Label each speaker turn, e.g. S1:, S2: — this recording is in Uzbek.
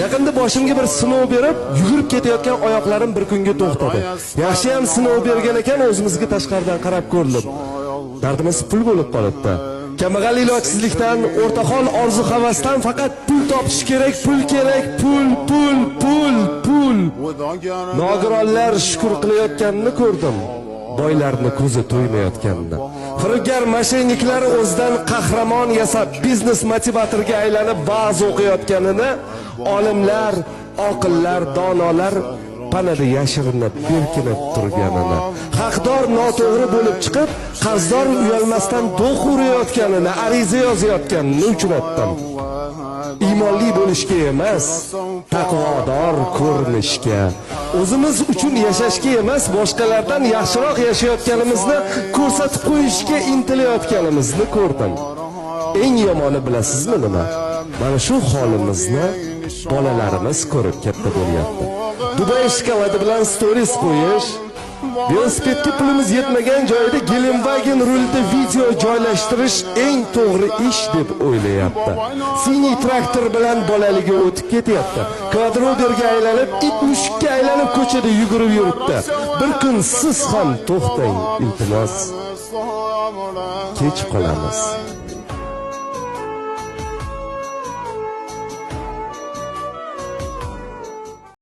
S1: Yaqinda boshimga bir sinov berib, yugurib ketayotgan oyoqlarim bir kunga to'xtadi. Yaxshi ham sinov bergan ekan, o'zimizga tashqaridan qarab ko'rdim. Dardimiz pul bo'lib qolibdi. Kambag'al ilojsizlikdan, o'rtahol orzu havasdan faqat pul topish kerak, pul kerak, pul, pul, pul, pul. Nogironlar shukr qilayotganini ko'rdim. Boylarni ko'zi to'ymayotganini. Firibgar mashinaliklar o'zidan qahramon yasab, biznes motivatorga aylanib va'z o'qiyotganini, olimlar, oqillar, donolar panada yashirinib, berkinib turganini, haqdor noto'g'ri bo'lib chiqib, qarzdor uyalmasdan do'q urayotganini, ariza yozayotganini uchratdim. Iymonli bo'lishga emas, taqvodor ko'rinishga, o'zimiz uchun yashashga emas, boshqalardan yaxshiroq yashayotganimizni ko'rsatib qo'yishga intilayotganimizni ko'rdim. Eng yomoni bilasizmi nima? Mana shu holimizni bolalarimiz ko'rib katta bo'lyapti. Dubay shokoladi bilan stories qo'yish, velosipedga pulimiz yetmagan joyda Gelenwagen rulida video joylashtirish eng to'g'ri ish deb o'ylayapti. Siniy traktor bilan bolaligi o'tib ketyapti. Kvadroberga aylanib, it mushukka aylanib ko'chada yugurib yuribdi. Bir kun siz ham to'xtang, iltimos. Kech qolamiz.